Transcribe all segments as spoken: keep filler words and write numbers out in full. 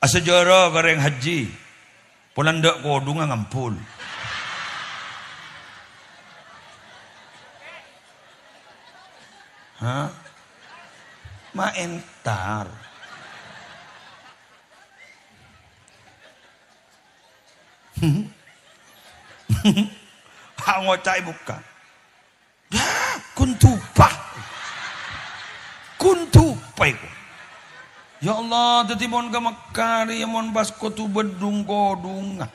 Sejarah ka rèng haji. Pola endâ' kodhungnga ngambul. Hah? Ma' entar. Ha' ngoca' è bukka'. Yâ, ghun dupa. Ghun dupa iku. Ya Allah, dhâddhi mon ka Mekkah rèya mon pas kodhu bân dhung-kodhungnga.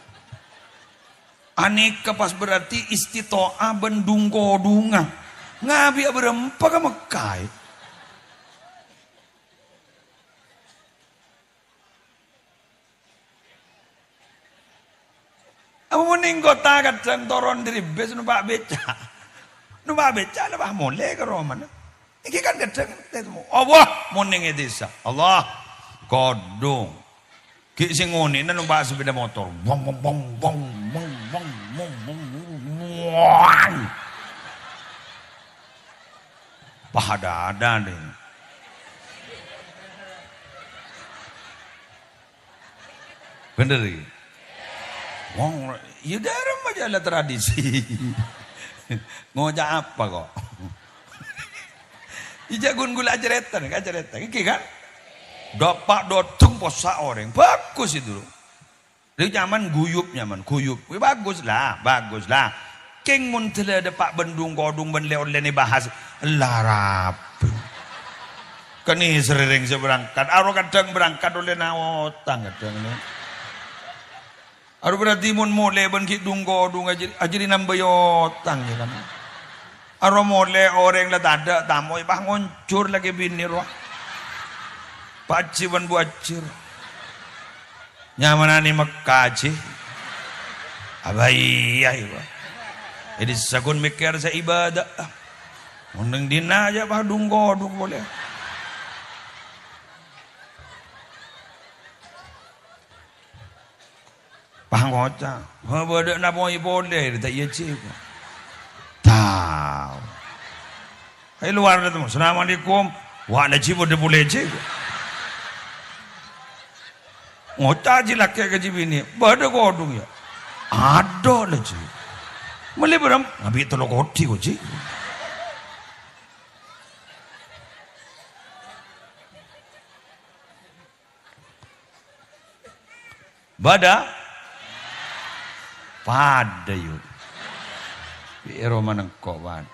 Anèka pas berarti istito'ah bân dhung-kodhungnga. Ngabi'â bârâmpa ka Mekkah è? Apa mon neng kota kadhâng toron dhâri bis nompa' beca'. Nompa' beca' la pas molè ka romana. Iki kan kadhâng, Allah, mon neng è dhisa. Allah, kodhung. Ghi' sè ngonè'na nompa' sepeda motor. Wong, wong, wong. Pas ada-ada deh. Bhender, ya? Wong, ya, dârâmma jhâ' la tradisi. Ngoca' apa kok? Ijâ ghun ghulâ acarèta, acarèta. Iki kan? Dâpa' dodung possa' orèng. Bagus itu. Lha nyaman guyub, nyaman guyub. Wè, bagus la, bagus la. Kèng mon dâlâ dâpa' bân dhung-kodhung bân lè-ollèna bahas, la rapi. Kènè' sèrèrèng sè berangkat, aro kadhâng berangkat ollèna otang kadhâng nè. Aro berarti mon molè bân ghi' dhung-kodhung ajâ, ajâ nambâi otang, ya kan. Aro molè orèng la tadâ' tamoy, pas ngoncor laghi binè rowa. Pak Haji bân Bu Haji. Nyamanna è Mekkah, Ji. Abâ iyâ, iyâ. Jadi saghun mèkkèr sè ibadah. Mon neng dinna' jhâ' pas dhung-kodhung polè. Pas ngoca', "Ha, bâdâ napoy polè, ta' iyâ, Ji?" Tao. È lowar dâteng, "Assalamualaikum." "Wa' la, Ji, bâdâ polè, Ji." Ngoca' Ji lakè' ka Ji binè, "Bâdâ kodhung, yâ?" "Adâ' la, Ji." "Mellè bârâmpa?" "Ngabi' tello kodi, ko, Ji." Bâdâ? Padâ, yu. Pèro manengko, Wan.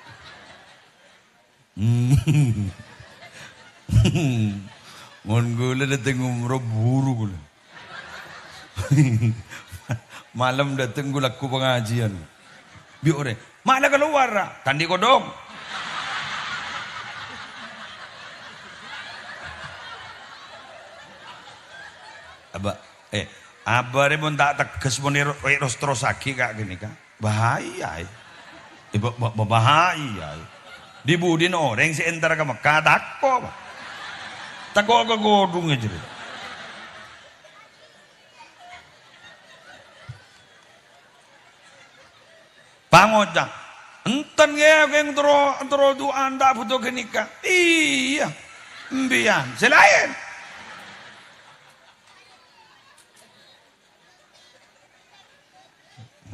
Mon ghulâ dâteng umroh, buru ghulâ. Malem dâteng ghulâ ghu pangajiân. Bi' orèng, "Ma' la kalowar, ra?" "Ta' andi' kodhung." Abâ, eh, abâ rè mon ta' tegghes, mon èro-, èros-terrossaghi ka' ghânèka. Bahaya, eh. Eh, ba-, ba-, ba-, bahaya, eh. Di-budina orèng sè èntar ka Mekkah tako', Pak. Tako' ka kodhungnga jârèya. Pangoca', "Enten, Kè, kèng terro, terro du'â, ta' bhuto ghânèka." "Iyâ, empèyan, sè laèn."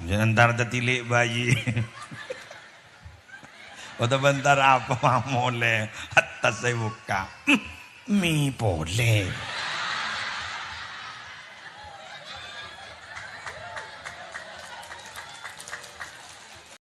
Jhâ' entar tatilik bayi. Otabâ entar apa mamolè? Attas sè bukka'. Hmm, mè' polè.